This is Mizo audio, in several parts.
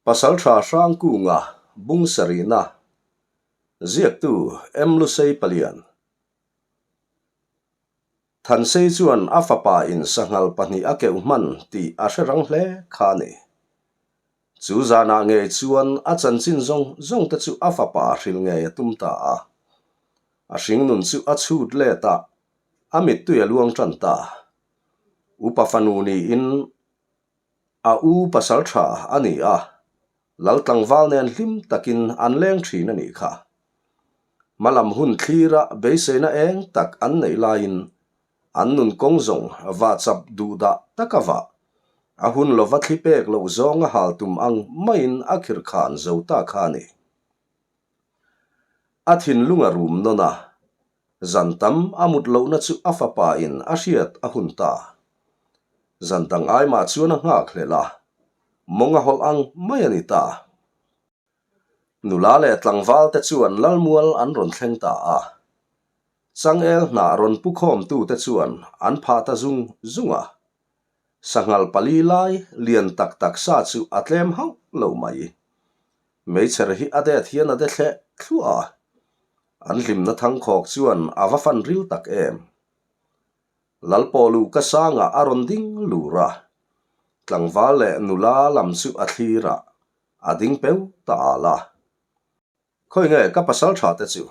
Pasaltha Hrangkunga bung sarihna ziaktu M. Lusei Palian Thansei chuan a fapa in sanghal pahnih a keuh hman tih a hre rang hle kha a ni. Chu zanah ngei chuan a chanchin zawng zawng te chu a fapa hrilh ngei a tum ta a. A hringnun chu a chhut let a, a mittui a luang tan ta. Upa fanu niin A u pasal tha a ni a, Lal tlangval nen hlim takin an leng thin a nih kha. Hmalam hun thlira beiseina eng tak an neih laiin an nun kawng zawng vah chap duh dah tak a vah. A hun lova thli pek loh zawng a hal tum ang maiin a khirh khan zo ta kha a ni. A thinlung a rum nawn a, zan tam a mut lohna chu a fapa in a hriat a hun ta. Zan dang ai mah chuan a nghak hlel a, mawng a hawlh ang mai a ni ta. Nula leh tlangval te chuan Lalmual an rawn thleng ta a, changel hnah rawn pu khawmtu te chuan an phah ta zung zung a. Sanghal pali lai lian tak tak sa chu a tlem hauh lo mai. Meichher hi a det hian a de thleh thluah a, an hlimna thangkhawk chuan a va fan ril tak em. Lalpawh luhka sangah a rawn ding lur a, tlangval leh nula lam chu a thlir a, a ding peu ta al a. Khawi nge ka pasal tha te chu?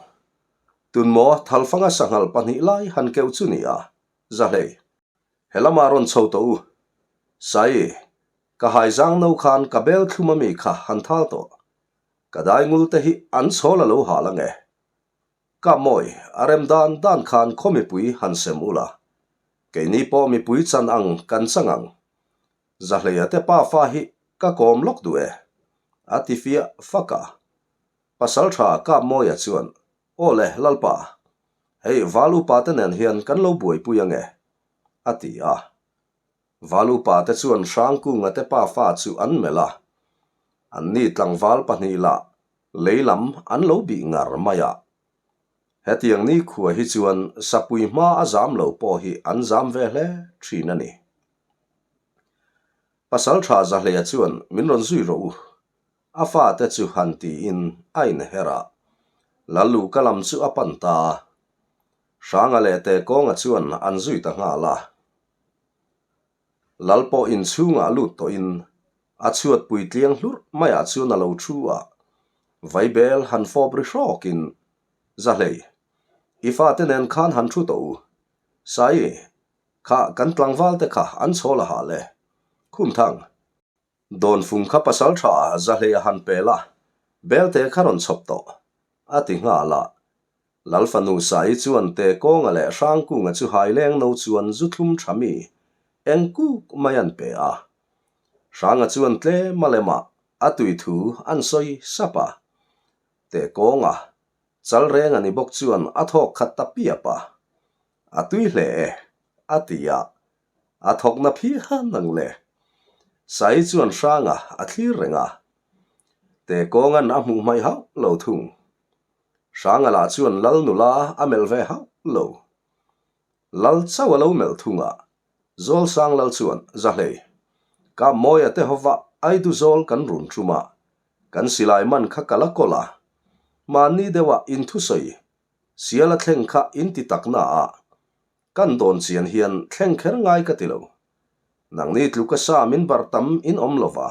Tun maw Thalfanga sanghal pahnih lai han keuh chu ni a, Zahlei. He lamah rawn chho tawh u. Sai, ka haizang no khan ka bel thlum ami kha han thal tawh. Ka dai ngul te hi an chhawl a lo hal ange. Ka mawi, a rem dan dan khan khaw mipui han sem ula. Keini pawh mipui chan ang kan chang ang. Zahleia te pa fa hi ka kawm lawk duh e. A ti fiah fak a. Pasaltha Kapmawia chuan, Aw le, Lalpa, hei Val upa te nen hian kan lo buaipui ange, a ti a. Val upa te chuan Hrangkunga te pa fa chu an melh a, anni tlangval pahnih lah lei lam an lo bih ngar mai a. Hetiang nikhua hi chuan sapui hma a zam lo pawh hi an zam ve hle thin a ni. Pasaltha Zahleia chuan min rawn zui rawh u, A fate chu han tiin a inher a, Lalluhka lam chu a pan ta a. Hranga leh Tekawnga chuan an zui ta nghal a. Lal pawh inchhungah lut tawhin a chhuat puitliang hlurh maiah chuan a lo thu a, Vaibel han fawp ri hrawkin, Zahlei, i fate nen khan han thu tawh u. Sai, kha kan tlangvalte kha an chhawl a hal e. Khumthang, Dawnfung kha pasal tha Zahlei a han pel a, Belte kha rawn chhawp tawh, a ti nghal a. Lal fanu Saii chuan Tekawnga leh Hrangkunga chu haileng no chuan zu thlum tha mi eng kuk mai an pe a. Hranga chuan tlem a lem a, a tui thu an sawi sap a. Tekawnga, chal reng a ni bawk chuan a thawk khat ta piap a. A tui hle e, a ti a. A thawkna phian ang le. Sai chuan hranga a thlir reng a. Tekawnga'n a hmuh hmaih hauh lo thung. Hranga lah chuan Lal nula a melh ve hauh lo. Lal chauh a lo melh thung a, Zawlsang Lal chuan, Zahlei, ka Mawia te hova Aidu zawl kan run tum a, kan silai man kha ka la kawl a. Mahni deuha inthusawi sial a thleng kha inti takna a, Kan dawn chian hian thleng kher ngai ka ti lo. Nangni tluka sa min bar tam in awm lo va,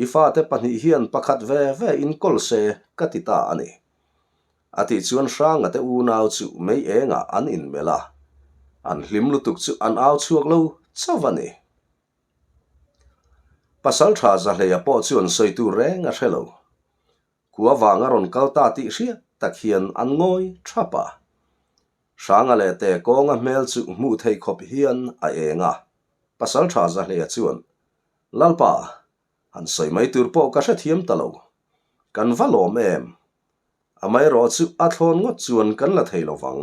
i fate pahnih hian pakhat ve ve in kawl se ka ti ta a ni. A tih chuan Hranga te unau chu mei engah an inmelh a, an hlim lutuk chu an au chhuak lo chauh a ni. Pasaltha Zahleia pawh chuan sawi tur reng a hre lo. Khua vang a rawn kal ta tih hriat tak hian an ngawi thap a. Hranga leh te kawnga hmel chu hmuh theih khawp hian a eng a. Pasaltha Zahleia chuan, Lalpa, han sawi mai tur pawh ka hrethiam ta lo. Kan va lawm em? Amaherawh chu a thlawn ngawt chuan kan la thei lo vang.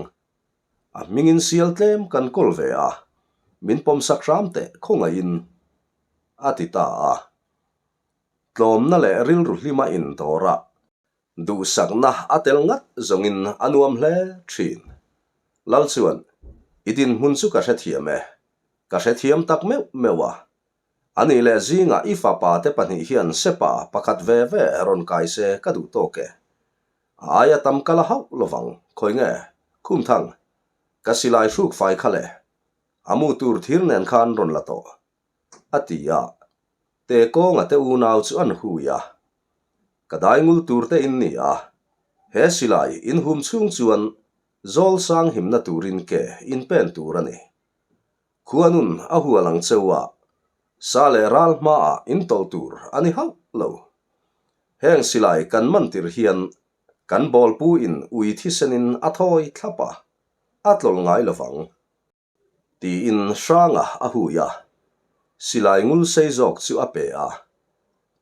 A hmingin sial tlem kan kawl ve a, min pawmsak hram teh khawngaihin, a ti ta a. Tlawmna leh rilru hlima indawr a, duhsakna a tel ngat zawngin a nuam hle thin. Lal chuan, I dinhmun chu ka hrethiam e, ka hrethiam tak meuh meuh a. A nih leh zingah i fapa te pahnih hian sepa pakhat ve ve rawn kai se ka duh tawk e. A aia tam ka la hauh lovang, khawi nge? Khumthang, ka silai hruk fai kha le, a mu tur thir nen khan rawn la tawh. A ti a, Te kawnga te unau chu an hui a. Ka dai ngul tur te in ni a, he silai in hum chhung chuan zawl sang himna turin ke in pen tur a ni. Khuanun a hual ang cheu a, sa leh ral hmaah in tawlh tur a ni hauh lo. Heng silai kan man tirh hian kan bawlpu in ui thisenin a thawi thlap a, a tlawlh ngai lovang. Tiin Hranga a hui a, silai ngul sei zawk chu a pe a,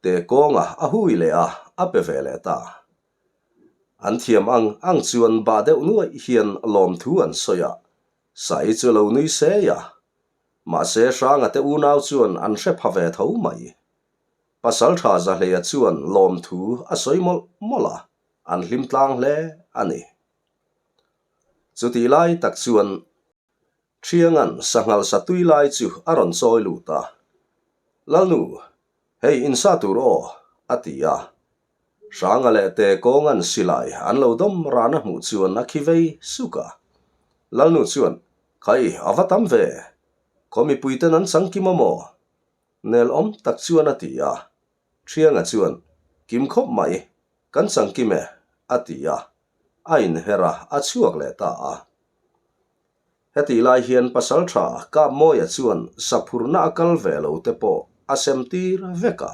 te kawnga a hui leh a, a pe ve leh ta. An thiam ang ang chuan bah deuh nuaih hian lawmthu an sawi a, Sai chu lo nui sei a, mahse Hranga te unau chuan an hre pha ve tho mai. Pasaltha Zahleia chuan lawmthu a sawi mawlh mawlh a, an hlim tlang hle a ni. Chutih lai tak chuan Thianga'n sanghal sa tui lai chu a rawn chawi lut a, Lalnu, hei insa tur aw, a ti a. Hranga leh Te kawnga'n silai an lo dawm ran a hmuh chuan a khi vei suk a. Lalnu chuan, Khai, a va tam ve! Khaw mipuiten an chang kim a maw? Nel awm tak chuan a ti a. Thianga chuan, Kim khawp mai, kan chang kim e, a ti a. A inher a, a chhuak leh ta a. Hetih lai hian Pasaltha Kapmawia chuan saphurna a kal ve lo te pawh a sem tir vek a.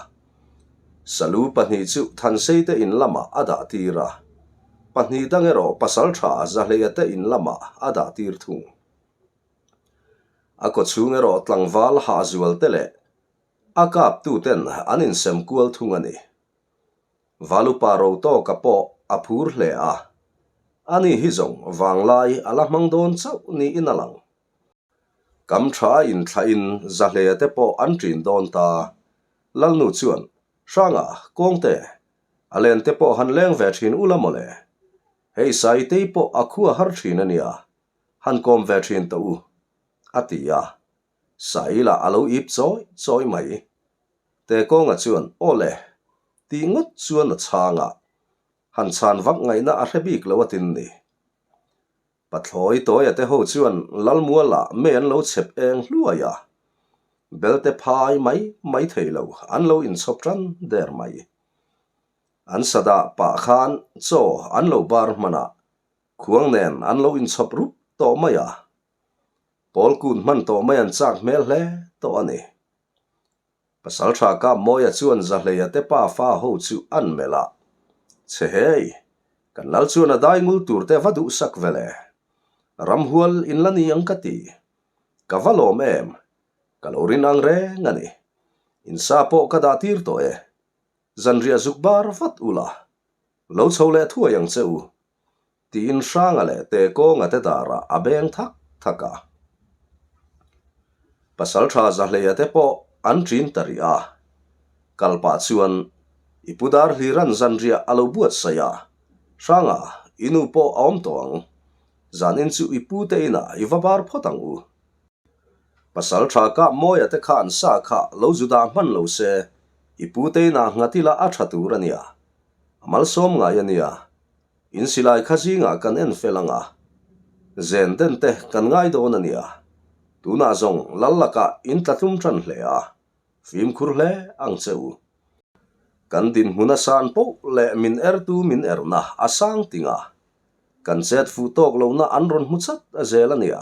Salu pahnih chu Thanseite in lamah a dah tir a, pahnih dang erawh Pasaltha Zahleia te in lamah a dah tir thung. A kawchhung erawh tlangval hahzual te leh a kaptuten an insem kual thung a ni. Valupa Rotawka pawh a phur hle a, ani hi zawng vanglai a la hmang dawn chauh niin a lang. Kam tha a inthlahin Zahlea te pawh an ṭin dawn ta. Lalnu chuan, Hranga, Kawngte, a len te pawh han leng ve ṭhin ula mawle. Hei Saitei pawh a khua har ṭhin a nia, han kawm ve ṭhin tawh u, a ti a. Saila a lo ip chawi chawi mai. Tekawnga chuan, Aw le, tih ngawt chuan a chhang a, han chhan vak ngaihna a hre bik lo a tin ni. Pathlawi Tawia te ho chuan Lalmualah mei an lo chhep eng hluai a, belte phai mai mai thei lo an lo inchhawp tan der mai. An sadah pah khan chaw an lo bar hman a, khuang nen an lo inchhawp rup tawh mai a. Pawl kut hman tawh mai an chak hmel hle tawh a ni. Pasaltha Kapmawia chuan Zahleia te pa fa ho chu an melh a, Chhe hei, kan lal chuan a dai ngul tur te va duhsak ve le. Ramhual in la ni ang ka ti. Ka va lawm em? Ka lo rin ang reng a ni. Insa pawh ka dah tir tawh e. Zanriah zuk bar vat ula. Lo chho leh thuai ang che u. Tiin Hranga leh Tekawnga te darah a beng thak thak a. Pasaltha Zahleia te pawh an ṭin ta rih a. Kal pah chuan i pu dar hliran zanriah a lo buatsaih a, Hranga, i nu pawh a awm tawh ang. Zanin chu i pu te inah i va bar phawt ang u. Pasaltha Kapmawia te khan sa kha lo zu dah hman lo se, i pu te inah nghat ila a ṭha tur a nia. A malsawm ngai a nia. In silai kha zingah kan en fel ang a, zen den te kan ngai dawn a nia. Tunah zawng lal lakah in tla tlum tan hle a, fimkhur hle ang che u. Kan dinhmun a san poh leh min ertu min erna a sang ting a, kan chet fuh tawk lohna an rawn hmu chat a zel a nia.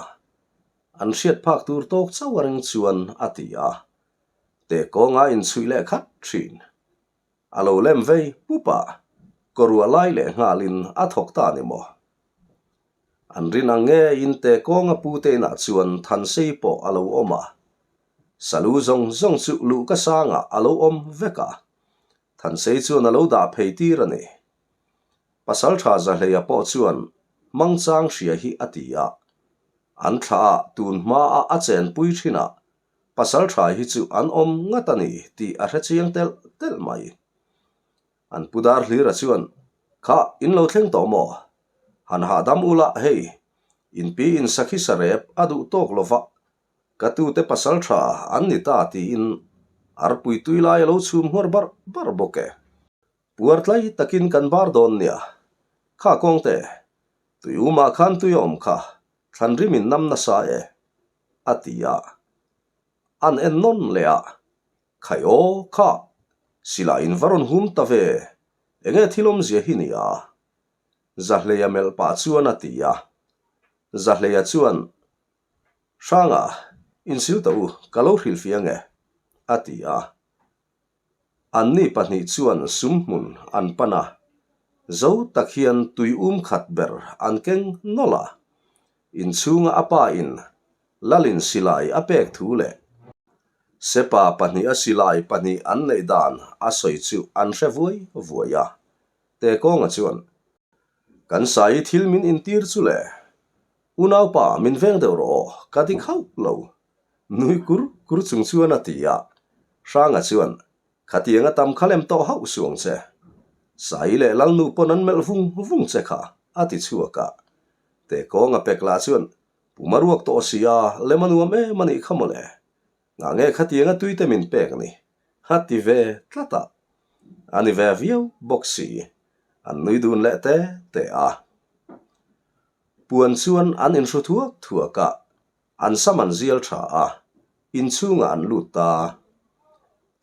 An hriat phak tur tawk chauh a ring chuan a ti a, teh kawnga inchhuih leh khat thin. A lo lem vei pup a, kawruah lai leh nghalin a thawk ta a ni maw? An rin ang ngeiin te kawnga pu te inah chuan Thansei pawh a lo awm a. Salu zawng zawng chu luhka sangah a lo awm vek a, Thansei chuan a lo dah phei tir a ni. Pasaltha Zahleia pawh chuan hmangchang hria hi a ti a, an thlah a tun hmaa a chenpui thinah Pasal tha hi chu an awm ngat a ni tih a hre chiang telh telh mai. An pu dar hlira chuan, Kha, in lo thleng tawh maw? Han hahdam ula, hei, in pi in sakhi sa rep a duh tawk lo va, ka tute pasal tha an ni ta tiin Arpui tui lai a lo chhum hmuar barh barh bawk e. Puar tlai takin kan bar dawn nia. Kha kawngte, tui umah khan tui a awm kha, thlan rim in nam nasa e, a ti a. An en nawn leh a, Khai aw, kha, silai in va rawn hum ta ve, enge thil awmzia hi nia? Zahleia melh pah chuan a ti a. Zahleia chuan, Hranga, insil tawh u, ka lo hrilhfiah ange, a ti a. Anni pahnih chuan sumhmun an pan a, zo tak hian tui um khat ber an keng nawlh a. Inchhunga a pa in Lalin silai a pek thu leh Sepa pahniha silai pahnih an neih dan a sawi chu an hre vuai vuai a. Tekawnga chuan, Kan sai thil min intir chu le, unaupa min veng deuh rawh aw, ka dik hauh lo. Nui kur kur chung chuan a ti a. Hranga chuan, Khatiang a tam kha lem tawh hauh suang che. Sai leh Lalnu pawn an melh vung vung che kha, a ti chhuak a. Tekawnga pek lah chuan, Pum a ruak tawh si a, lem a nuam em a nih kha mawle. Ngah nge khatiang a tuite min pek ni? A ti ve tlat a. A ni ve viau bawk si. An nui dun leh te te a. Puan chuan an inhru thuak thuak a, an sam an zial tha a, inchhungah an lut ta.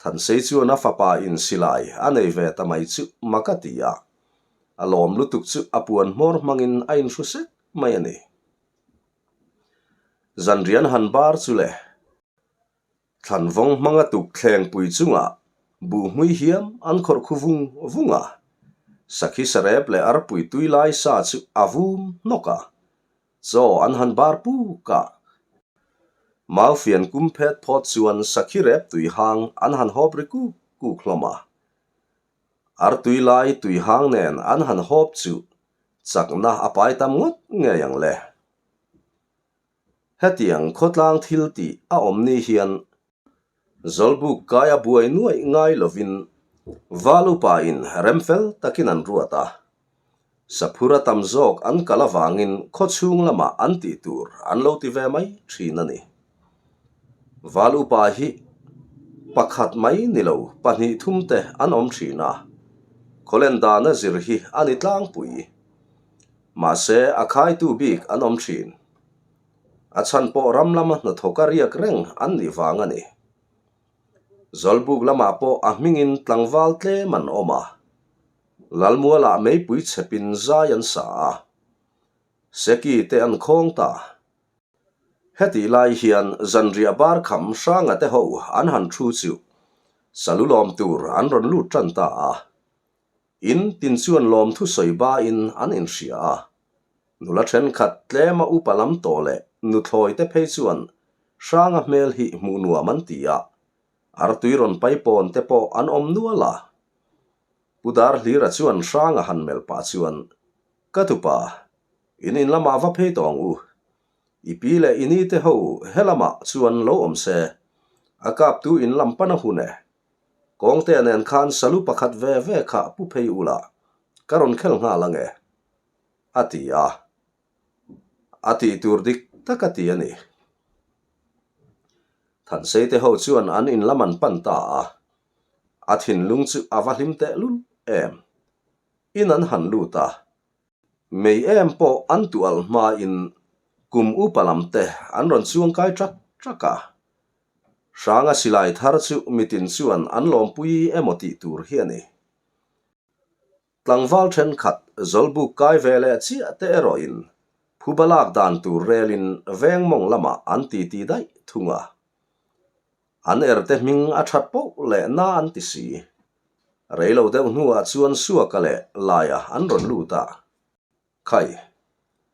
Thansei chuan a fapa in silai a nei ve ta mai chu mak a ti a. A lawm lutuk chu a puan hmawr hmangin a inhru sek mai a ni. Zanrian han bar chu le. Thlanvawng hmanga tuk thlengpui chungah buhmui hiam an khawrh khu vung vung a. Sakhi sarep leh arpui tui lai sa chu a vum hnawk a. Chaw an han bar puk a. Maufian kum phet phawt chuan sakhi rep tui hang an han hawp ri kuk kuk hlawm a. Artui lai tui hang nen an han hawp chu Chakna a pai tam ngawt ngei ang le. Hetiang khawtlang thil tih a awm ni hian Zawlbuk kaia buai nuaih ngai lovin Val upa in rem fel takin an ruat a. Saphur a tam zawk an kal avangin khawchhung lamah an tih tur an lo ti ve mai thin a ni. Val upa hi pakhat mai ni lo pahnih thum te an awm thin a, khawlen dana zir hi a ni tlangpui. Mahse a khaitu bik an awm thin. A chhan pawh ram lama hnathawka riak reng an nih vang a ni. Zawlbuk lamah pawh a hmingin tlangval tlem an awm a, Lalmualah meipui chhepin zai an sa a, Seki te an khawng ta. Hetih lai hian zanriah bar kham hranga te ho an han thu chu salu lawm tur an rawn lut tan ta a. In tin chuan lawmthu sawi bain an inhria a. Nula thenkhat tlema upa lam tawh leh nuthlawi te phei chuan hranga hmel hi hmuh nuam an ti a, artui rawn paipawn te pawh an awm nual a. Pu Darhlira chuan hranga han melh pah chuan, Ka tupa, In in lamah va phei tawh ang u. I pi leh i ni te ho he lamah chuan lo awm se, a kaptu in lam pan a hun e. Kawngtea nen khan salu pakhat ve ve kha pu phei ula, ka rawn khel nghal ang e, a ti a. A tih tur dik tak a ti a ni. Thansei te ho chuan an in lam an pan ta a. A thinlung chu a va hlim tehlul em. In an han lut a. Mei em pawh an tualh hmain kum upa lam te an rawn chuang kai ṭak ṭak a. Hranga silai thar chu mitin chuan an lawmpui emaw tih tur hi a ni. Tlangval ṭhenkhat Zawlbuk kai ve leh chiah te erawhin phuba lak dan tur relin veng mawng lamah an titi daih thung a. An erte hming a ṭhat poh leh na an ti si. Rei lo deuh hnuah chuan Suaka leh Laia an rawn lut a. Khai,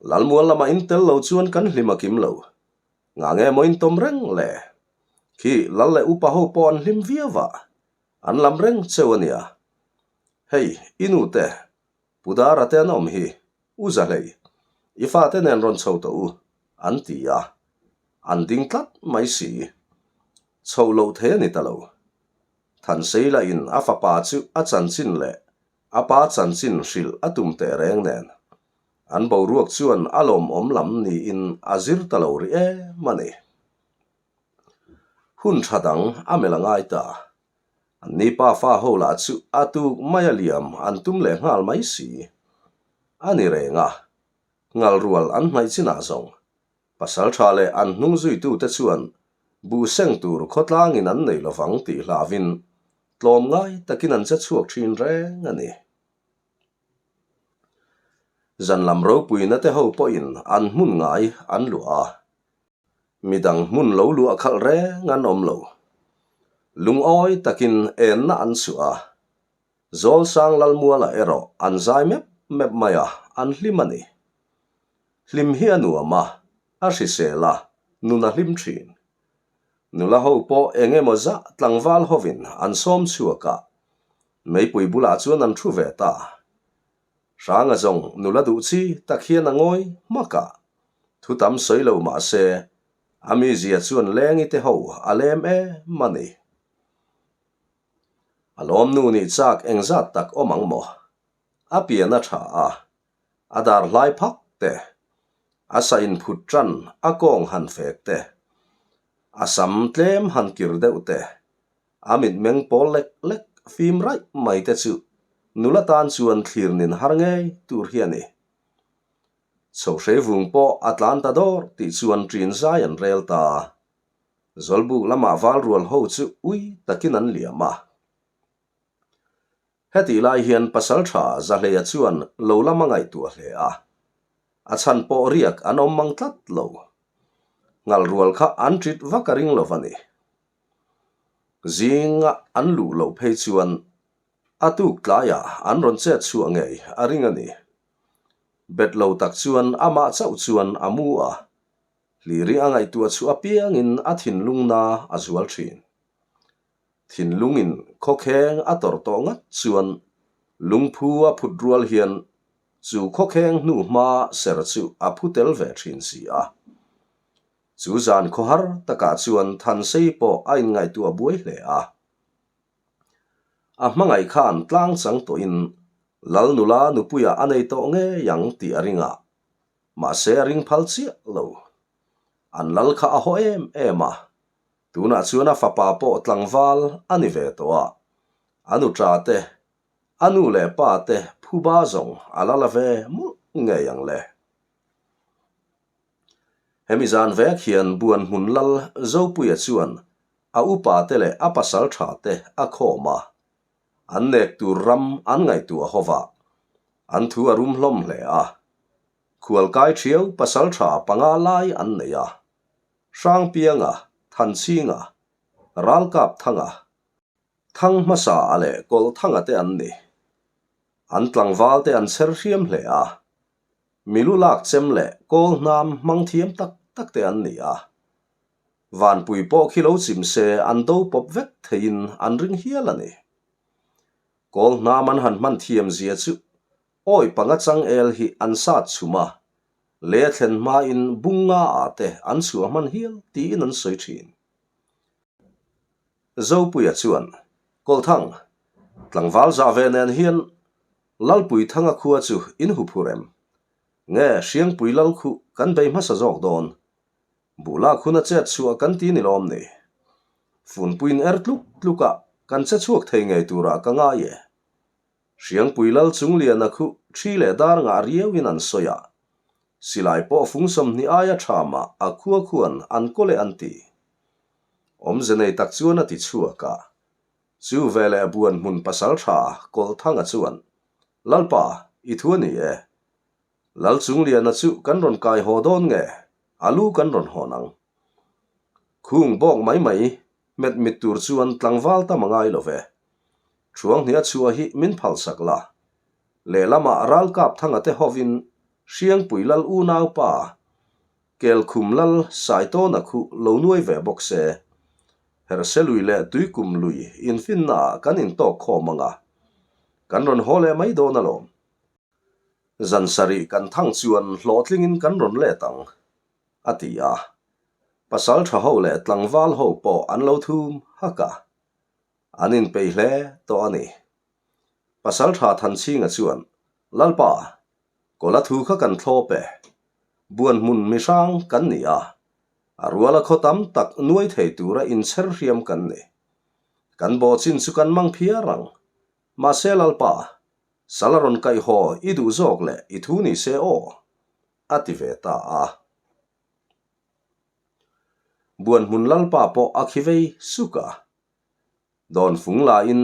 Lalmual lamah in tel lo chuan kan hlim a kim lo. Ngah nge maw in tawm reng le? Khi Lal leh upa ho pawh an hlim viau a, an lam reng cheu a nia. Hei, i nu te, Pu Dara te an awm hi, U Zahlei, i fate nen rawn chho tawh u, an ti a. An ding tlat mai si. Chho loh thei a ni ta lo. Thanseila in a fapa chu a chanchin leh a pa chanchin hrilh a tum teh reng nen, an boruak chuan a lawmawm lam niin a zir ta lo rih em a ni. Hun tha dang a melh a ngai ta. Anni pafa ho lah chu a tuk mai a liam an tum leh nghal mai si. A ni reng a, ngal rual an hnaih chinah zawng pasal tha leh an hnung zuitute chuan buh seng tur khawtlangin an nei lovang tih hlauhin tlawmngai takin an che chhuak thin reng a ni. Zan lam ropuina te ho pawhin an hmun ngai an luah a, midang hmun lo luah khalh reng an awm lo. Lungawi takin enna an chhuah a, Zawlsang Lalmuala erawh an zai mep mep mai a, an hlim a ni. Hlim hi a nuam a, a hrisel a, nun a hlim thin. Nula ho pawh eng emaw zah tlangval hovin an sawm chhuak a, Meipui bulah chuan an thu ve ta. Hranga zawng nula duh chi tak hian a ngawi hmak a, thu tam sawi lo mah se, a mizia chuan lengi te ho a lem em a ni. A lawmnu nih chak engzat tak awm ang maw? A pian a tha a, a dar hlai phak te, a sa inphut tan a kawng han fek te, a sam tlem han kir deuh te, A mitmeng pawl lek lek fim raih mai te chu nula tan chuan thlir nin har ngei tur hi a ni. Chhohrei vung pawh a tlan ta dawr tih chuan ṭin zai an rel ta. Zawlbuk lamah val rual ho chu ui takin an liam a. Hetih lai hian Pasalṭha Zahleia chuan lo lam a ngaihtuah hle a. A chhan pawh riak an awm mang tlat lo. Ngal rual kha an ṭit vak a ring lo va ni. Zinga an luh loh phei chuan a tuk tlaiah an rawn chet chhuah ngei a ring a ni. Bet lo tak chuan amah chauh chuan a mu a, hliri a ngaihtuah chhuah apiangin a thinlung na a zual thin. Thinlungin khawkheng a tawrh tawh ngat chuan lungphu a phut rual hian chu khawkheng hnu hma ser chu a phu tel ve thin si a. Chu zan khawhar takah chuan Thansei pawh a inngaihtuah buai hle a. A hmangaih khan tlang chang tawhin Lal nula nupuiah a nei tawh ngei ang tih a ring a, mahse a ring phal chiah lo. An lal kha a haw em em a, tunah chuan a fapa pawh tlangval a ni ve tawh a, a nuṭa te, a nu leh pa te phuba zawng a la la ve mawlh ngei ang le. Hemi zan vek hian Buan hmun lal Zopuia chuan a upa te leh a pasal tha te a khawm a, an nek tur ram an ngaihtuah ho va, an thu a rum hlawm hle a. Khualkai thiau pasal tha panga lai an nei a, Hrangpianga, Thanchhinga, Ralkapthanga, Thang hmasa a leh Kawlthanga te an ni. An tlangval te an chher hriam hle a, Milu lak chem leh kawl hnam hmang thiam tak tak te an ni a. Vanpui pawh khi lo chim se an do pawp vek theiin an ring hial a ni. Kawl hnam an han hman thiam zia chu awi panga changel hi an sat chhum a, le thlen hmain bung nga ah te an chhuah hman hial tiin an sawi thin. Zopuia chuan, Kawlthang, tlangval zah ve nen hian Lalpui Thanga khua chu in hu phur em? Nge Hriangpui Lal khu kan bei hmasa zawk dawn? Buh lak hun a chet chhuah kan ti ni lawm ni? Funpuiin er tluk tluk ah kan che chhuak thei ngei turah ka ngai e. Hriangpui Lal Chungliana khu thi leh dar ngah riau in an sawi a, silai pawh fung 20 aia tha mah a khua khuan an kaw leh an ti. Awmze nei tak chuan a ti chhuak a, Chu veleh buan hmun pasal tha Kawlthanga chuan, Lalpa, i thu a ni e. Lal Chungliana chu kan rawn kai haw dawn nge, a lu kan rawn hawn ang. Khung bawk mai mai hmet mit tur chuan tlangval tam a ngai lo ve. Thuanghnia chhuah hi min phalsak la. Lehlamah Ralkapthanga te hovin Hriangpui Lal unaupa Kelkhum lal Saitawna khu lo nuai ve bawk se. Herhse lui leh Tuikum lui infinnaah kan intawk khawm ang a, kan rawn haw leh mai dawn alawm. Zan sarih kan thang chuan hlawhtlingin kan rawn let ang, a ti a. Pasal tha ho leh tlangval ho pawh an lo thum hak a, an inpeih hle tawh a ni. Pasal tha Thanchhinga chuan, Lalpa, Kawla thu kha kan thlawp e. Buan hmun mi hrang kan ni a, a ruala khaw tam tak nuai thei tura inchher hriam kan ni. Kan bawh chin chu kan mang phiar ang. Mahse Lalpa, sal a rawn kaih haw i duh zawk leh i thu ni se aw, a ti ve ta a. Buanhmun Lalpa pawh a khi vei suk a. Dawnfung lain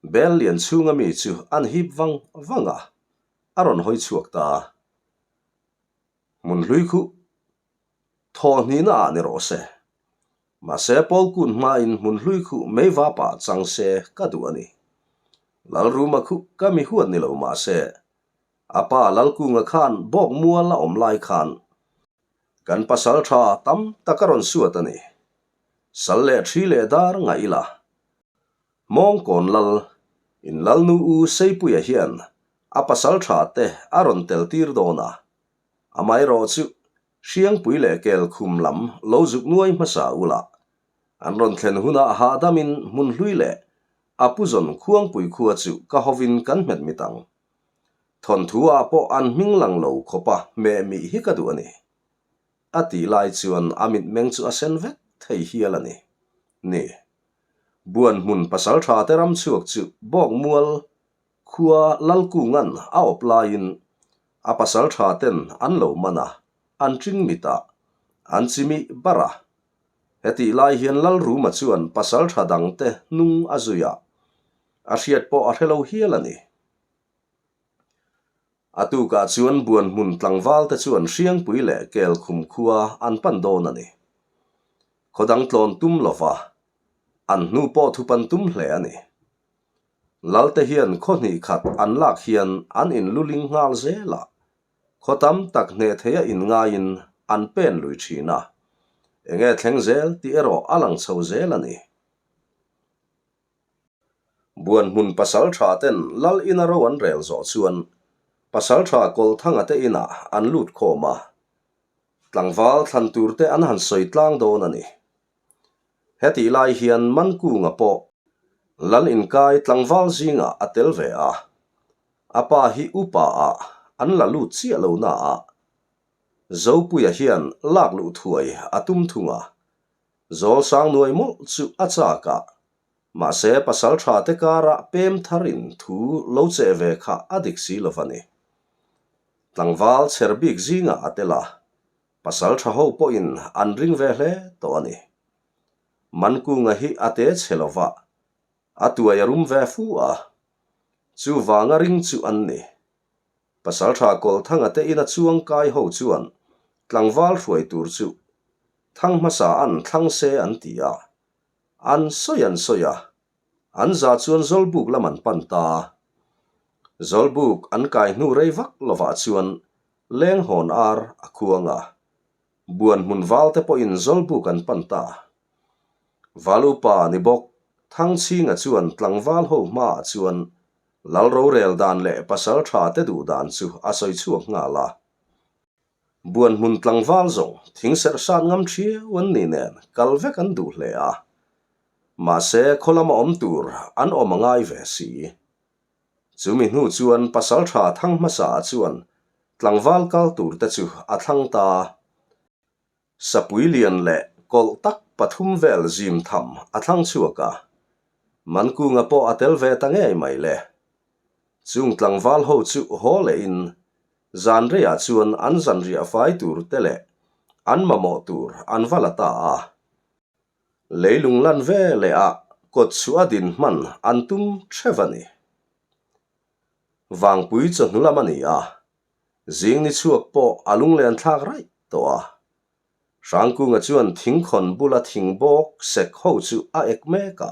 bel lian chhunga mi chu an hip vang vang a, a rawn hawi chhuak ta. Hmun hlui khuh thaw hnihna ah ni rawh se. Mahse Pawlkun hmain hmun hlui khuh mei vapa chang se ka duh a ni. Lalruma khuh ka mi huat ni lo mahse a pa Lalkunga khan bawk mual a awm lai khan kan pasal tha tam tak a rawn suat a ni. Sal leh thi leh dar ngaih ila. Mawngkawn lal in Lalnu U Seipuia hian a pasal tha te a rawn tel tir dawn a, amaherawh chu Hriangpui leh kel khum lam lo zuk nuai hmasa ula, an rawn thlen hunah hahdamin hmun hlui leh a puzawn Khuangpui khua chu ka hovin kan hmet mit ang. Thawnthu ah pawh an hming lang lo khawpa hmeh mih hi ka duh a ni. A tih lai chuan a mitmeng chu a sen vek thei hial a ni. Ni. Buan hmun pasaltha te ram chhuak chu bawk mual khua Lalkungan a awp laiin a pasaltha ten an lo man a, an ṭing mit a, an chimih bar a. Hetih lai hian Lalruma chuan pasaltha dangte hnung a zui a, a hriat pawh a hre lo hial a ni. A tukah chuan buan hmun tlangval te chuan Hriangpui leh Kelkhum khua an pan dawn a ni. Khaw dang tlawn tum lova an hnu pawh thup an tum hle a ni. Lalte hian khaw hnih khat an lak hian an inluling nghal zel a, khaw tam tak hneh theia inngaiin an pen lui thin a, enge thleng zel tih erawh a lang chho zel a ni. Buanhmun pasaltha ten Lal ina ro an rel zawh chuan pasaltha Kawlthanga te inah an lut khawm a, tlangval thlan tur te an han sawi tlang dawn a ni. Hetih lai hian Mankunga pawh Lal inkai tlangval zingah a tel ve a, a pa hi upa ah an la lut chiah lo na a, Zopuia hian lak luh thuai a tum thung a, Zawl sang nuai mawlh chu a chak a, mahse pasal tha te karah pem tharin thu lo cheh ve kha a dik si lo va ni. Tlangval chher bik zingah a tel a, pasal tha ho pawhin an ring ve hle tawh a ni. Mankunga hi a te chhe lo va, a tuai a rum ve fu a, chuvanga ring chu an ni. Pasalṭha Kawlthanga te ina chuang kai ho chuan tlangval hruai tur chu thang hmasa an thlang se an ti a, an sawi an sawi a, an za chuan Zawlbuk lam an pan ta. Zawlbuk an kai hnu rei vak lovah chuan lenghawn ar a khuang a, buan hmun val te pawhin Zawlbuk an pan ta. Val upa ni bawk Thangchhinga chuan tlangval ho hmaah chuan Lal rorel dan leh pasal tha te duh dan chu a sawi chhuak nghal a. Buan hmun tlangval zawng thing serh sat ngam thiau an nih nen kal vek an duh hle a. Mahse khaw lama awm tur an awm a ngai ve si. Chumi hnu chuan pasal tha thang hmasa ah chuan tlangval kal tur te chu a thlang ta. Sapui lian leh kawlh tak pathum vel zim tham a thlang chhuak a, Mankunga pawh a tel ve ta ngei mai le. Chung tlangval ho chu haw lehin zan reiah chuan an zanriah fai tur te leh an mamawh tur an va la ta a. Leilung lan ve leh ah kawt chhuah a din hman an tum theuh a ni. Vangpui chawhnu lam a ni a, Zing ni chhuak pawh a lunglen thlak raih tawh a. Hrangkunga chuan thingkhawn bula thing bawk sek ho chu a ek mek a.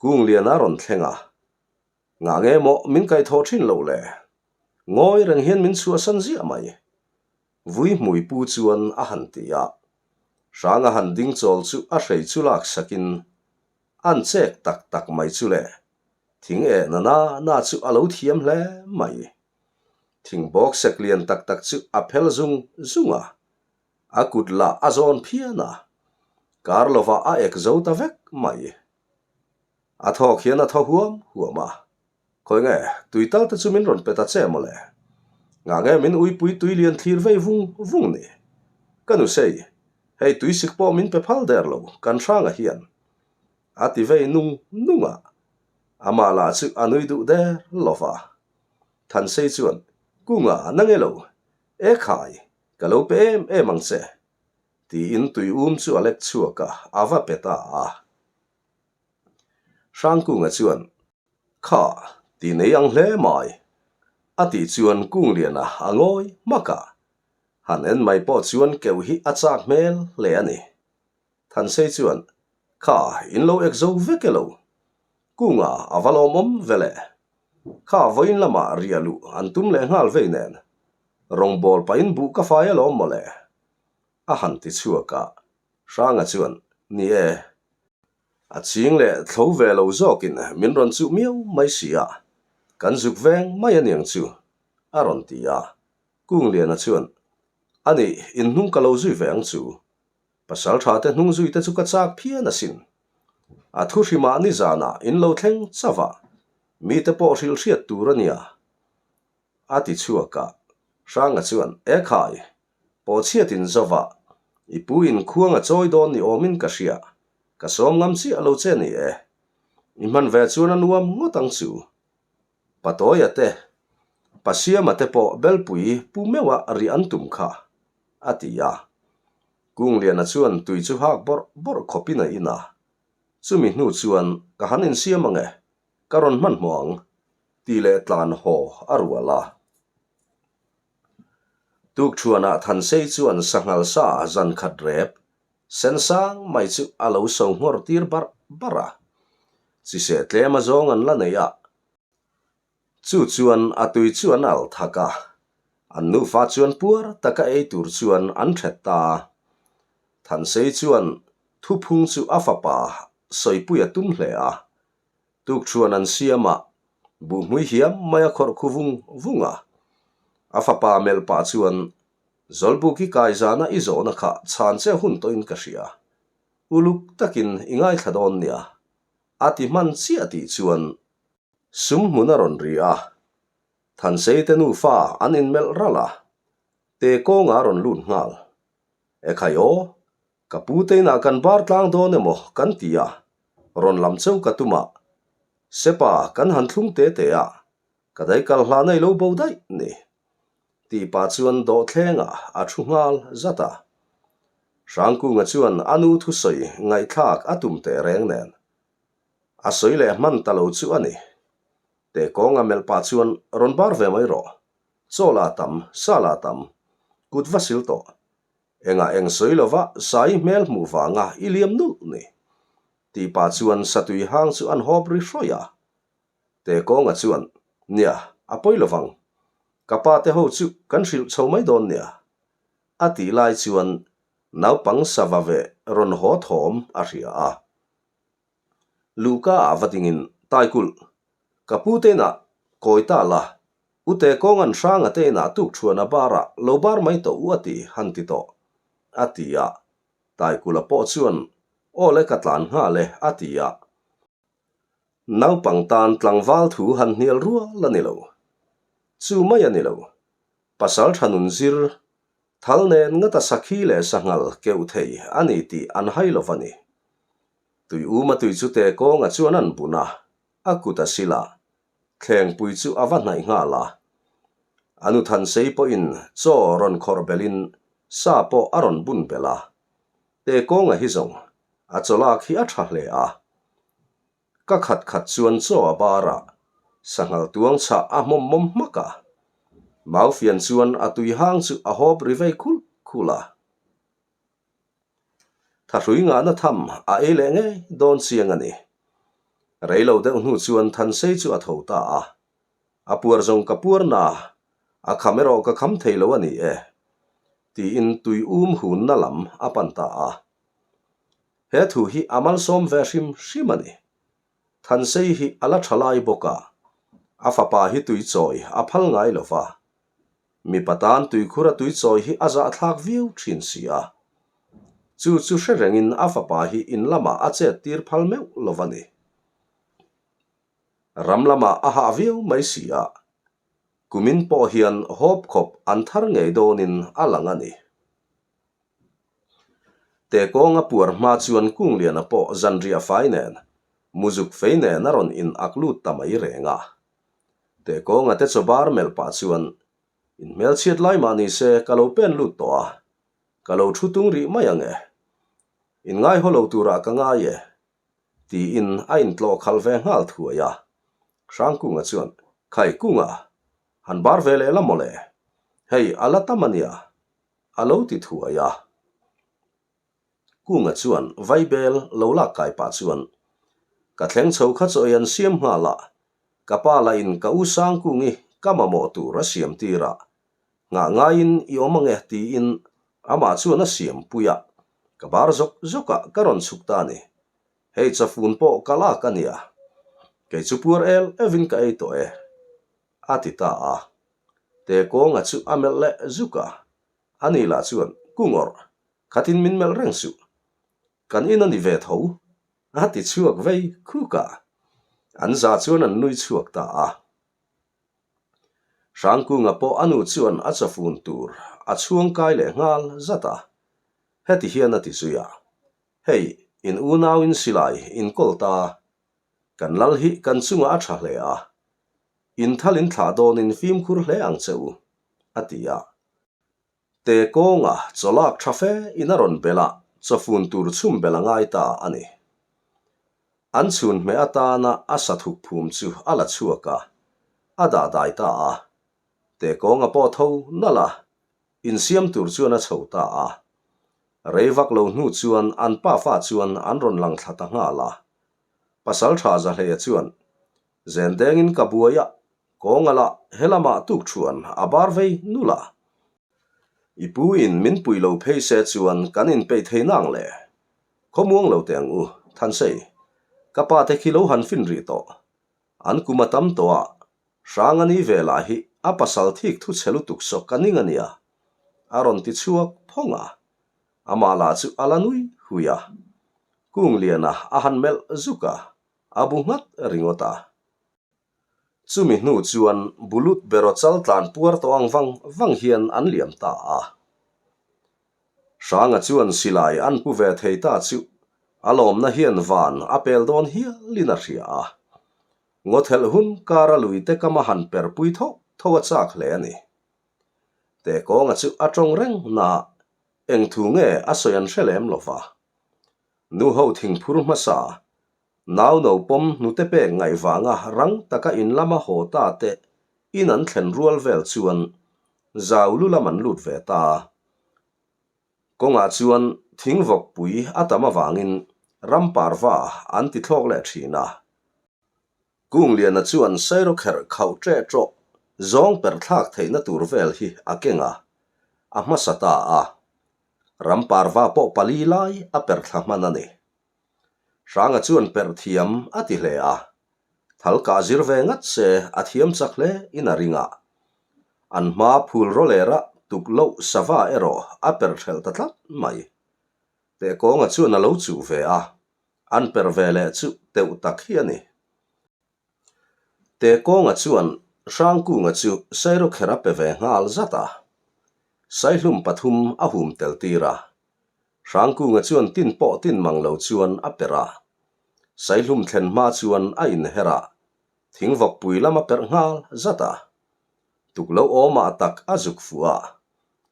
Kunglian a rawn thleng a. Ngah nge maw min kaihthawh thin loh le? Ngawi reng hian min chhuahsan ziah mai. Vui hmui pu chuan a han ti a. Hranga han ding chawl chu a hrei chu lak sakin an chek tak tak mai chu le. Thing eh na na na chu a lo thiam hle mai. Thing bawk sek lian tak tak chu a phel zung zung a, a kut lah a zawn phian a, kar lovah a ek zo ta vek mai. A thawk hian a thaw huam huam a, Khawi nge, tui tal te chu min rawn pe ta che mawle. Ngah nge min uipui tui lian thlir vei vung vung ni? Ka nu sei, hei tui sik pawh min pe phal der lo, kan hranga hian. A ti vei nung nung a, amah lah chu a nui duh der lo va. Thansei chuan, Kunga, na nge lo, e khai, ka lo pe em em ang che, tiin tui um chu a lek chhuak a, a va pe ta a. Hrangkunga chuan, Kha, ti nei ang hle mai, a tih chuan Kungliana a ngawi hmak a, han en mai pawh chuan keuh hi a chak hmel hle a ni. Thansei chuan, Kha, in lo ek zo vek e lo. Kunga a va lawmawm ve le. Kha vawiin lamah riah luh an tum leh nghal vei nen. Rawngbawl pahin buh ka fai alawm mawle. A han ti chhuak a, Hranga chuan, Ni e. A ching leh thlo ve lo zawkin min rawn chuh miau mai si a, kan zuk veng mai aniang chu, a rawn ti a. Kungliana chuan, Anih, inhnung ka lo zui ve ang chu. Pasal tha te hnung zui te chu ka chak phian asin. A thu hrimah nizanah in lo thleng chauh a, mite pawh hrilh hriat tur a nia. A ti chhuak a, Hranga chuan, E khai, pawhchhiat in zo va, i pu in khuang a chawi dawn ni awmin ka hria, ka sawm ngam chiah lo che ni e. I hman ve chuan a nuam ngawt ang chu. Patawia te, Pasiama te pawh Belpui pu meuha rih an tum kha, a ti a. Kungliana chuan tui chu hak bawrh bawrh khawpin a in a. Chumi hnu chuan ka han insiam ang e, ka rawn hmanhmawh ang, tih leh tlan haw a rual a. Tukṭhuanah Thansei chuan sanghal sa zan khat rep sen sang mai chu a lo so nghawr tir barh barh a. Chiseh tlem azawng an la nei a. Chu chuan a tui chu an al thak a, an nufa chuan puar taka ei tur chuan an ṭhet ta a. Thansei chuan thuphung chu a fapa sawipui a tum hle a, tukṭhuan an siam a, buhmui hiam mai a khawrh khu vung vung a. A fapa melh pah chuan, Zawlbuki kai zana i zawhna kha chhan che hun tawhin ka hria, uluk takin i ngaithla dawn nia, a ti hman chiah tih chuan Sum hmun a rawn ri a, Thansei te nufa an inmelh ralh a, te kawnga a rawn lut nghal. Ekhai aw, ka pu te inah kan bar tlang dawn emaw kan ti a, rawn lam cheu ka tum a, Sepa kan han thlung te te a, ka dai kal hla nei lo bo daih ni. Tih pah chuan dawhthlengah a thu nghal zat a. Hrangkunga chuan a nu thusawi ngaihthlak a tum teh reng nen, A sawi leh hman ta lo chu a ni. Te kawnga melh pah chuan rawn bar ve mai rawh. Chaw la tam, sa la tam. Kut va sil tawh. Engah eng sawi lova sai hmel hmuh vanga i liam nulh ni. Tih pah chuan satui hang chu an hawp ri hrawih a. Te kawnga chuan, Nia, a pawi lovang. Ka pa te ho chu kan hrilh chho mai dawn nia. A tih lai chuan naupang sava ve rawn haw thawm a hria a. Luhka ah va dingin Taikulh, ka pu te inah kawi ta la, u te kawng an hranga te inah tuk thuan a bar ah lo bar mai tawh u a ti han ti tawh, a ti a. Taikulha pawh chuan Aw le ka tlan nghal e a ti a. Naupang tan tlangval thu han hnial rual a ni lo. Chu mai a ni lo. Pasal tha nun zir Thal nen ngata sakhi leh sanghal keuh thei a ni tih an hai lo va ni. Tui uma tui chu te kawnga chuan an bun a, a kut a sil a, thlengpui chu a va hnaih nghal a. A nu Thansei pawhin chaw rawn khawrh belhin sa pawh a rawn bun belh a. Te kawnga hi zawng a chawlak hi a tha hle a. Ka khat khat chuan chaw a bar a, sanghal tuang chhah a hmawm mawm hmak a. Maufian chuan a tui hang chu a hawp ri vei khulh khulh a. Thahrui ngahna tham a ei leh ngei dawn chiang a ni. Rei lo deuh hnu chuan Thansei chu a tho ta a. A puar zawng ka puar na, a kham erawh ka kham thei lo a ni e, tiin tui um hunna lam a pan ta a. He thu hi a malsawm ve hrim hrim a ni. Thansei hi a la tha lai bawk a, a fapa hi tuichawi a phal ngai lo va. Mipa tan tuikhura tuichawi hi a zahthlak viau thin si a. Chu chu hre rengin a fapa hi in lamah a chet tir phal meuh lo va ni. Ram lamah a hah viau mai si a, kumin pawh hian hawp khawp an thar ngei dawnin a lang a ni. Tekawnga puar hma chuan Kungliana pawh zanriah fai nen, muzuk fei nen a rawn in ak lut ta mai reng a. Tekawnga te chaw bar melh pah chuan, In hmelchhiat lai mah ni se ka lo pen lut tawh a, ka lo thu tung rih mai ang e. In ngaihaw lo turah ka ngai e. Tiin a intlawh khalh ve nghal thuai a. Hrangkunga chuan, Khai Kunga, han bar ve leh la mawle. Hei a la tam a nia, a lo ti thuai a. Kunga chuan vaibel lo lak kai pah chuan, Ka thleng chho kha chaw ei an siam nghal a, ka pa lah in ka u Sangkungi ka mamawh tur a siam tir a, nghah ngaiin i awm ange tiin amah chuan a siam pui a, ka bar zawk zawk ah ka rawn chhuk ta a ni. Hei chafun pawh ka lak a nia, kei chu puar el evin ka ei tawh e, a ti ta a. Tekawnga chu a melh leh zuk a, ani lah chuan, Kungawrh, khatin min melh reng suh, kan in a ni ve tho, a ti chhuak vei khuk a. An za chuan an nui chhuak ta a. Hrangkunga pawh a nu chuan a chawfun tur a chhuang kai leh nghal zat a, heti hian a ti zui a, Hei, in unauin silai in kawl ta, kan lal hi kan chungah a tha hle a, in thal in thlah dawnin fimkhur hle ang che u, a ti a. Te kawnga chaw lak tha fe in a rawn belh a, chawfun tur chhum belh a ngai ta a ni. An chhun hmeh atana a sathuk phum chu a la chhuak a, a dah dai ta a. Te kawnga pawh tho nalh a, insiam tur chuan a chho ta a. Rei vak lo hnu chuan an pafa chuan an rawn lang thla ta nghal a. Pasaltha Zahleia chuan, Zendengin ka buai a, Kawnga lah he lamah tuk thuan a bar vei nul a. I pu in min pui lo phei se chuan kan inpeih thei nang le. Khawmuang lo teh ang u, Thansei. Ka pa te khi lo han fin rih tawh. An kum a tam tawh a, hrang a ni ve lah hi a pasal thik thu chhe lutuk sawk ka ning a nia. A rawn ti chhuak phawng a. Amah lah chu a la nui hui a. Kungliana a han melh zuk a, a bu nghat ringawt a. Chumi hnu chuan Bulut beraw chal tlan puar tawh ang vang vang hian an liam ta a. Hranga chuan silai an pu ve thei ta chu a lawmna hian van a pel dawn hialin a hria a. Ngawthelh hun kara luite kama han perpui tho tho a chak hle a ni. Tekawnga chu a tawng reng naah eng thu nge a sawi an hre lem lo va. Nuho thingphur hmasa Nau no pawm hnute pek ngaih vanga rang taka in lama haw ta te in an thlen rual vel chuan zau lu lam an lut ve ta. Kawngah chuan thingvawk pui a tam avangin ram parva an ti thlawk leh thin a. Kungliana chuan sairawkherh khauh ṭeh ṭawh zawng perh thlak theihna tur vel hi a keng a, a hmasa ta a. Ram parva pawh pali lai a perh thla hman a ni. Hranga chuan perh thiam a ti hle a, thal kah zir ve ngat se a thiam chak hle in a ring a. An hma phul rawlera tuk loh sava erawh a perh hrelh ta tlat mai. Tehkawnga chuan a lo chuh ve a, an perh ve leh chu teuh tak hi a ni. Tekawnga chuan Hrangkunga chu Sairawkher a pe ve nghal zat a, Saihlum pathum a hum tel tir a. Hrangkunga chuan tin pawh tin mang lo chuan a perh a. Saihlum thlen hma chuan a inher a, thingvawkpui lam a perh nghal zat a. Tuklo awmah tak a zuk fuh a,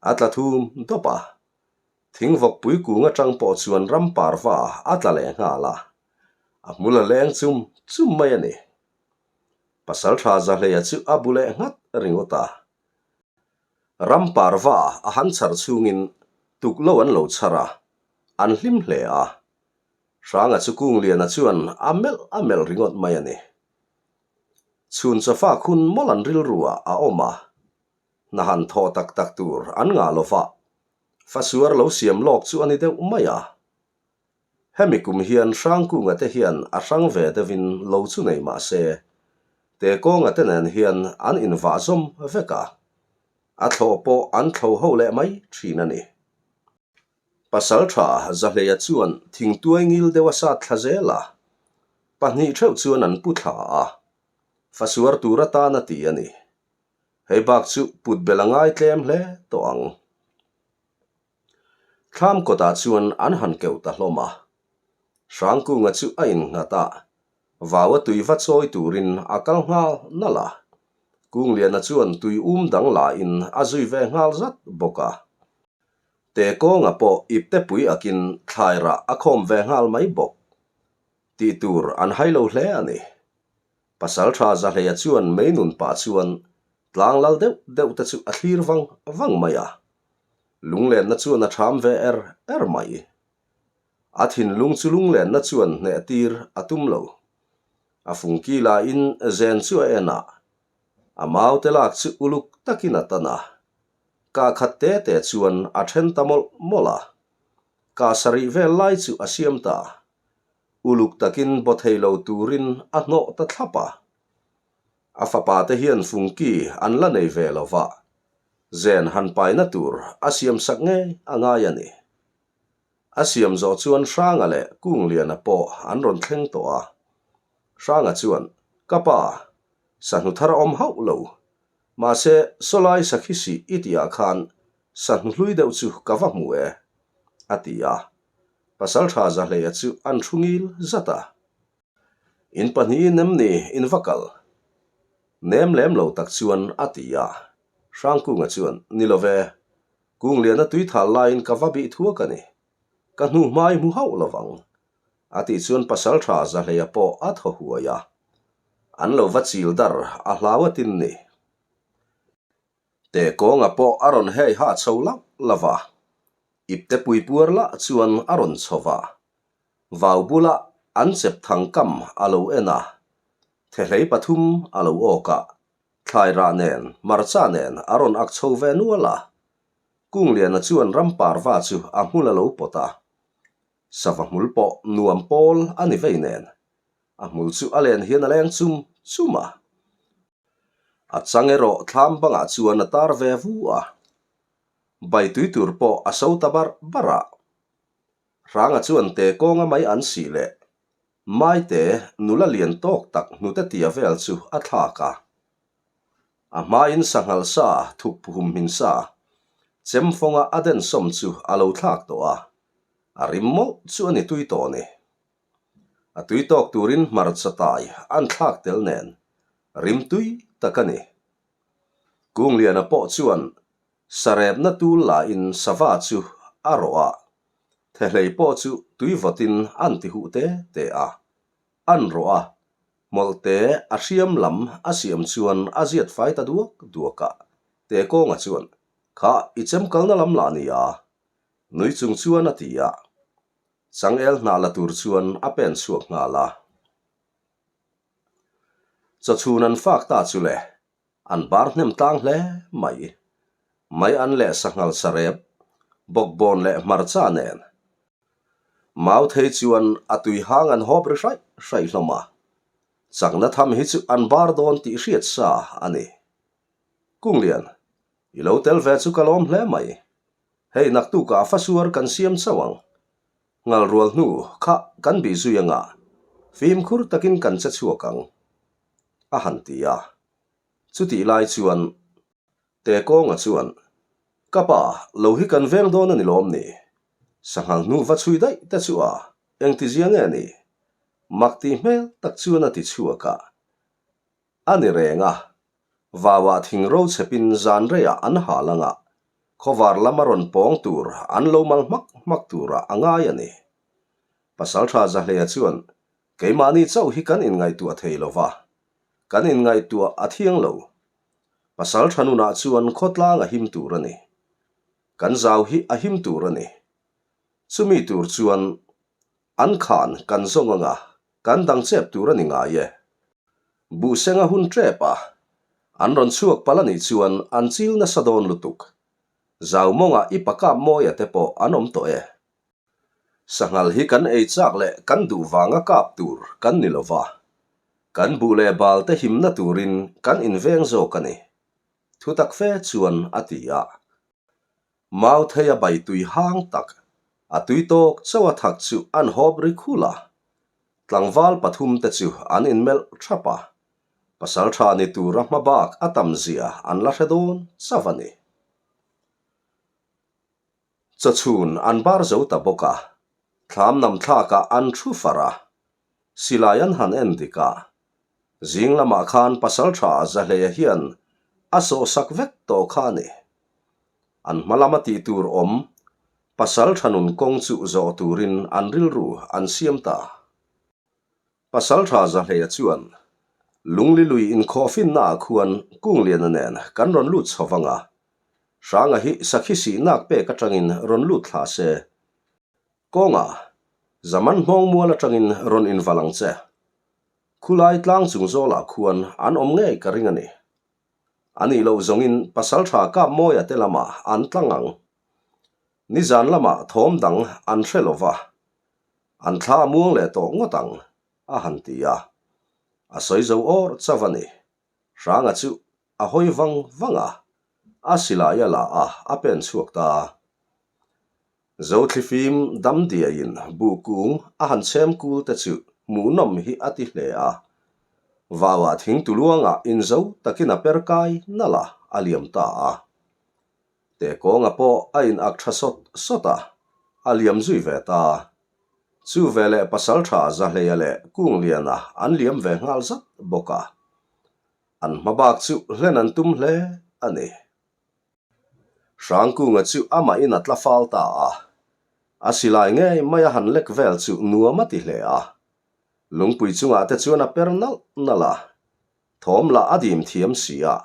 a tla thum dawp a. Thingvawkpui kung atang pawh chuan ram parva a tla leh nghal a, a hmul a leng chum chum mai a ni. Pasaltha Zahleia chu a bu leh nghat ringawt a. Ram parva a han chhar chhungin tuklo an lo chhar a, an hlim hle a. Hranga chu Kungliana chuan a melh a melh ringawt mai a ni. Chhun chawfa khun mawlh an rilru ah a awm a, hna han thawh tak tak tur an ngah lo va, fasuar lo siam lawk chu a ni deuh mai a. Hemi kum hian Hrangkunga te hian a hrang ve deuhin lo chu nei mah se, Tekawnga te nen hian an invah zawm vek a, a thlawh pawh an thlo ho leh mai thin a ni. Pasaltha Zahleia chuan thingtuai ngil deuh a sat thla zel a, pahnih theuh chuan an pu thla a, fasuar tur atan a ti a ni. Hei bak chu put belh a ngai tlem hle tawh ang. Thlam kawtah chuan an han keuh ta hlawm a. Hrangkunga chu a innghat a, vau a tui va chawi turin a kal nghal nalh a. Kungliana chuan tui um dang lain a zui ve nghal zat bawk a. Te kawnga pawh ipte pui akin thlai rah a khawm ve nghal mai bawk. Tih tur an hai lo hle a ni. Pasaltha Zahleia chuan mei nun pah chuan tlang lal deuh deuh te chu a thlir vang vang mai a. Lunglenna chuan a ṭham ve er er mai. A thinlung chu lunglenna chuan hneh tir a tum lo. A fungki lahin zen chu a en a, a maute lak chu uluk takin a tan a. Kah khat te te chuan a then ta mawlh mawlh a. Kah sarih vel lai chu a siam ta. Uluk takin baw thei lo turin a hnawh ta thlap a. A fapa te hian fungki an la nei ve lo va, zen han paina tur a siam sak ngei a ngai a ni. A siam zawh chuan Hranga leh Kungliana pawh an rawn thleng tawh a. Hranga chuan, Ka pa, sahnu thar a awm hauh lo. Mahse, sawlai sakhi sih i tihah khan sahnu hlui deuh chu ka va hmu e, a ti a. Pasaltha Zahleia chu an thu ngil zat a. In pahnihin em ni in va kal? Nem lem lo tak chuan a ti a. Hrangkunga chuan, Ni lo ve, Kungliana tui thal laiin ka va bih thuak a ni. Ka hnu hmai hmu hauh lo vang. A tih chuan pasaltha Zahleia pawh a thaw huai a. An lo va chil dar a hlau a tin ni. Te kawnga pawh a rawn hei ha chho lauh lauh a. Ipte pui puar lah chuan a rawn chho va. Vau bula an chep thang kam a lo en a. Thehlei pathum a lo awk a. Thlai rah nen, hmarcha nen a rawn ak chho ve nual a. Kungliana chuan ram parva chu a hmul a lo pawt a. Sava hmul pawh nuam pawl a ni vei nen, a hmul chu a len hian a leng chum chum a. A chang erawh thlam bangah chuan a tar ve vu a. Bai tui tur pawh a so ta barh barh a. Hranga chuan te kawnga mai an sih leh Maite nula lian tawk tak hnute tia vel chu a thlak a. A hmain sanghal sa thuk phuhum hmin sa chemfawnga a densawm chu a lo thlak tawh a, a rim mawlh chu a ni tui tawh a ni. A tui tawk turin hmarcha tai an thlak tel nen rim tui tak a ni. Kungliana pawh chuan sarepna tul lahin sava chu a rawh a, Thehlei pawh chu tui vawtin an ti huh te te a, an rawh a, hmawlhte a hriam lam a siam chuan a ziat fai ta duak duak a, Tekawnga chuan, Kha i chem kalna lam lah ni a, nui chung chuan a ti a, changel hnah la tur chuan a pen chhuak nghal a. Chawchhun an fak ta chu le, An bar hnem tlang hle mai. Mai an leh sanghal sarep, bawkbawn leh hmarcha nen. Mau thei chuan a tui hang an hawp ri hraih hraih hlawm a. Chakna tham hi chu an bar dawn tih hriat sa a ni. Kunglian, i lo tel ve chu ka lawm hle mai. Hei naktukah fasuar kan siam chauh ang. Ngal rual hnu kha kan bih zui anga fimkhur takin kan che chhuak ang. A han ti a. Chutih lai chuan Tekawnga chuan, Ka pa, lo hi kan veng dawn a ni lawm ni? Sanghal hnu va chhui daih te chu a, engtizia nge ni? Mak tih hmel tak chuan a ti chhuak a. A ni reng a, vauah thing ro chhepin zan reiah an hal ang a, khawvar lama rawn pawng tur an lo mal hmak hmak turah a ngai a ni. Pasaltha Zahleia chuan, Keimahni chauh hi kan inngaihtuah thei lo va, kan inngaihtuah a thiang lo. Pasaltha nunah chuan khawtlang a him tur a ni. Kan zau hi a him tur a ni. Chumi tur chuan an khan kan zawng anga kan dang chep tur a ni ngai e. Buhsenga hun tep a, an rawn chhuak palh a nih chuan an chil nasa dawn lutuk. Zau mawngah i pakap mawia te pawh an awm tawh e. Sanghal hi kan ei chak leh kan duh vanga kap tur kan ni lo va, kan buh leh bal te himna turin kan inveng zawk a ni. Thutak fe chuan a ti a. Mau thei a bai tui hang tak, a tui tawk chauh a thak chu an hawp ri khul a. Tlangval pathum te chu an inmelh thap a, pasal tha ni tura hma bak a tam zia an la hre dawn chauh a ni. Chawchhun an bar zo ta bawk a, thlam nam thlakah an thu far a, silai an han en dik a. Zing lamah khan pasaltha Zahleia hian a sawhsak vek tawh kha a ni. An hma lama tih tur awm pasaltha nun kawng chu zawh turin an rilru an siam ta. Pasaltha Zahleia chuan, Lungli lui inkhawhfinnaah khuan Kungliana nen kan rawn lut chho vang a, Hranga hi sakhi sihnak pek atangin rawn lut thla se. Kawnga, Zaman hmawngmual atangin rawn inval ang che. Khulai tlang chung zawlah khuan an awm ngei ka ring a ni. A nih loh zawngin Pasaltha Kapmawia te lamah an tlang ang. Nizan lamah thawm dang an hre lo va, An thla a muang leh tawh ngawt ang, a han ti a. A sawi zo awr chauh a ni. Hranga chu a hawi vang vang a, a silai a la a, a pen chhuak ta. Zothlifim damdiaiin buh kung a han chhem kul te chu hmuhnawm hi a ti hle a. Vauah thing tuluangah inzo takin a per kai nalh a, a liam ta a. Teh kawnga pawh a in ak tha sawt sawt a, a liam zui ve ta. Chu veleh Pasaltha Zahleia leh Kungliana an liam ve nghal zat bawk a. An hma bak chu hlen an tum hle a ni. Hrangkunga chu amah in a tla fal ta a. A silai ngei mai a han lek vel chu nuam a ti hle a. Lungpui chungah te chuan a per nalh nalh a. Thawm lah a dim thiam si a,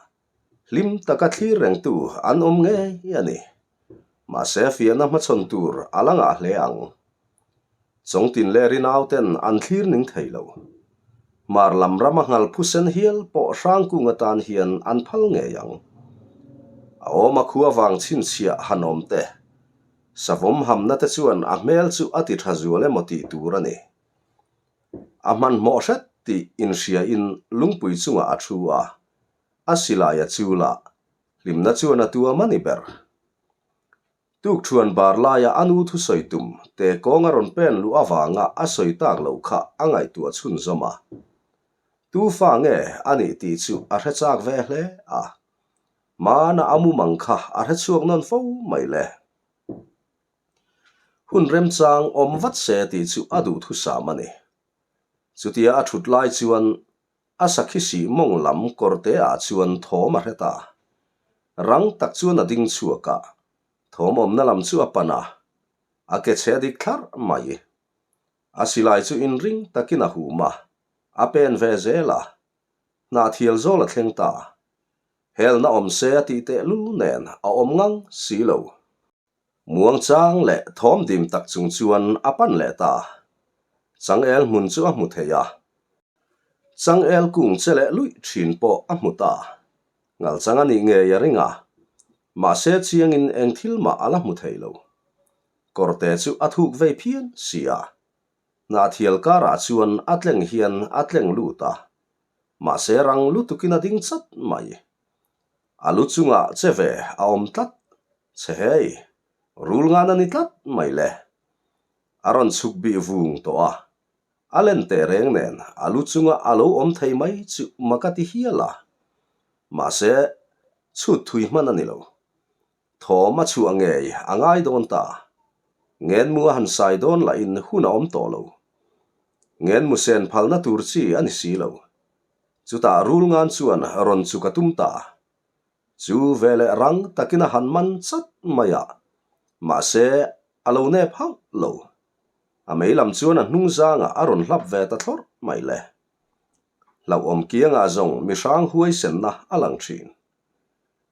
hlim taka thlir rengtu an awm ngei a ni. Mahse fiahna hmachhawn tur a la ngah hle ang. Chawngtin leh Rinauten an thlir ning thei lo. Hmar lam rama nghal phusen hial pawh Hrangkung atan hian an phal ngei ang. A awm a khua vang chhinchhiah han awm te, savawm hamna te chuan a hmel chu a ti tha zual emaw tih tur a ni. A hmanhmawh hret tih inhriain lungpui chungah a thu a, a silai a chul a, hlimna chuan a tuam a ni ber. Tukthuan bar laia a nu thusawi tum te kawng a rawn pen luh avanga a sawi tak loh kha a ngaihtuah chhunzawm a. Tu fa nge a nih tih chu a hre chak ve hle a, hmana a mumang kha a hre chhuak nawn fo mai le. Hun remchang awm vat se tih chu a duhthusam a ni. Chutia a thut lai chuan a sakhi sih mawng lam kawrte ah chuan thawm a hre ta. Rang tak chuan a ding chhuak a, thawm awmna lam chu a pan a, a ke chhe dik thlarh mai. A silai chu inring takin a hum a, a pen ve zel a, hnahthial zawl a thleng ta. Helna awm se a tih tehlul nen a awm ngang si lo. Muangchang leh thawm dim tak chung chuan a pan leh ta. Changel hmun chu a hmu thei a. Changel kung che leh luih thin pawh a hmu ta. Ngalchang a nih ngei a ring a. Mahse chiangin eng thil mah a la hmu thei lo. Kawrte chu a thuk vei phian si a. Hnahthial karah chuan a tleng hian a tleng lut a. Mahse rang lutukin a ding chat mai. A lu chungah che ve a awm tlat che hei, rul ngan a ni tlat mai le. A rawn chhuk bih vung tawh a, a len teh reng nen a lu chunga a lo awm thei mai chu mak a ti hial a. Mahse, chhut thui hman a ni lo. Thawm a chhuah ngei a ngai dawn ta. Ngenmu a han sai dawn lahin hun a awm tawh lo. Ngenmu sen phalna tur chi a ni si lo. Chutah rul ngan chuan rawn chuk a tum ta. Chu veleh rang takin a han man chat mai a, mahse a lo nep hauh lo. A mei lam chuan a hnung zangah a rawn hlap ve ta thlawrh mai le. Hlauhawm kiangah zawng mihrang huaisenna a lang thin.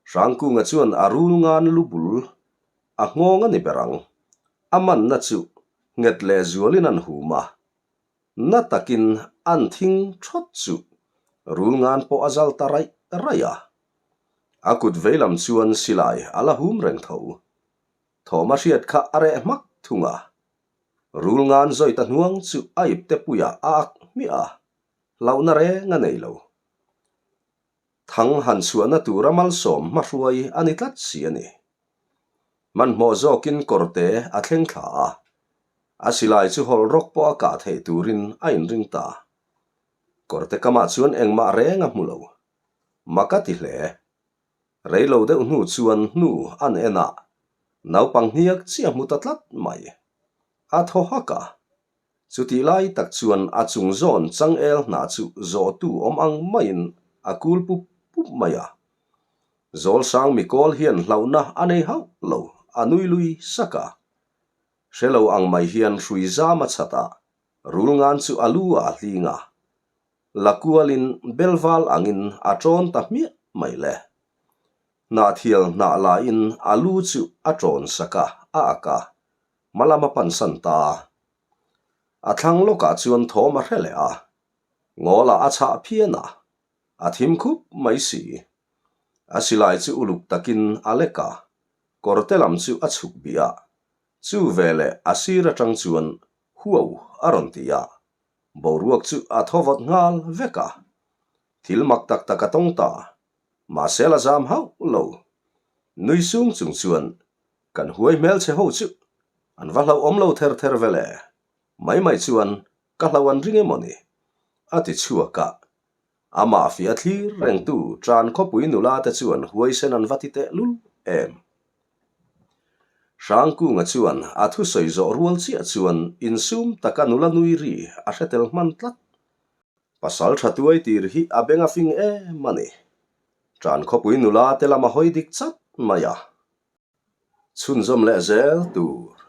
Hrangkunga chuan a rul ngan lu bul a nghawng a ni ber ang. A manna chu nghet leh zualin an hum a, na takin an thing thawt chu rul ngan pawh a zal ta raih raih a. A kut veilam chuan silai a la hum reng tho. Thawm a hriat kha a reh hmak thung a. Rul ngan zawi ta hnuang chu a ipte puiah a ak hmiah a, hlauhna reng a nei lo. Thang han chhuahna tura malsawm hmahruai a ni tlat si a ni. Hmanhmawh zawkin kawrte a thleng thla a, a silai chu hawlh rawk pawh a kah theih turin a inring ta. Kawrte kamah chuan engmah reng a hmu lo. Mak a ti hle. Reilo deuh hnu chuan hnu an en a. Naupang hniak chiah hmu ta tlat mai. A thaw hak a. Chutih lai tak chuan a chung zawn changel hnah chu zawhtu awm ang maiin a kul pup pup mai a. Zawlsang mikawl hian hlauhna a nei hauh lo, a nui lui sak a. Hre lo ang mai hian hrui zam a chhat a, rul ngan chu a lu ah a hling a. La kualin belval angin a ṭawn ta hmiah mai le. Hnahthial hnah laiin a lu chu a ṭawn sak a, a ak a, hmalam a pansan ta a. A thlang lawkah chuan thawm a hre leh a, ngawlah a chhah phian a, a thim khup mai si. A silai chu uluk takin a lek a, kawrte lam chu a chhuk bih a, chu veleh a sir atang chuan huau a rawn ti a, boruak chu a thaw vawt nghal vek a. Thil mak tak tak a tawng ta, mahse la zam hauh lo. Nui sung chung chuan kan huai hmelchhe ho chu an va hlauhawm lo ther ther ve le, mai mai chuan ka hlauh an ring emaw ni? a ti chhuak a. Amah fiah thlir rengtu Tan khawpui nula te chuan huaisen an va ti teh lul em. Hrangkunga chuan a thusawi zawh rual chiah chuan insum taka nula nui ri a hre tel hman tlat. Pasal tha tuai tir hi a beng a fing em a ni. Tan khawpui nula te lam a hawi dik chat mai a. Chhunzawm leh zel tur.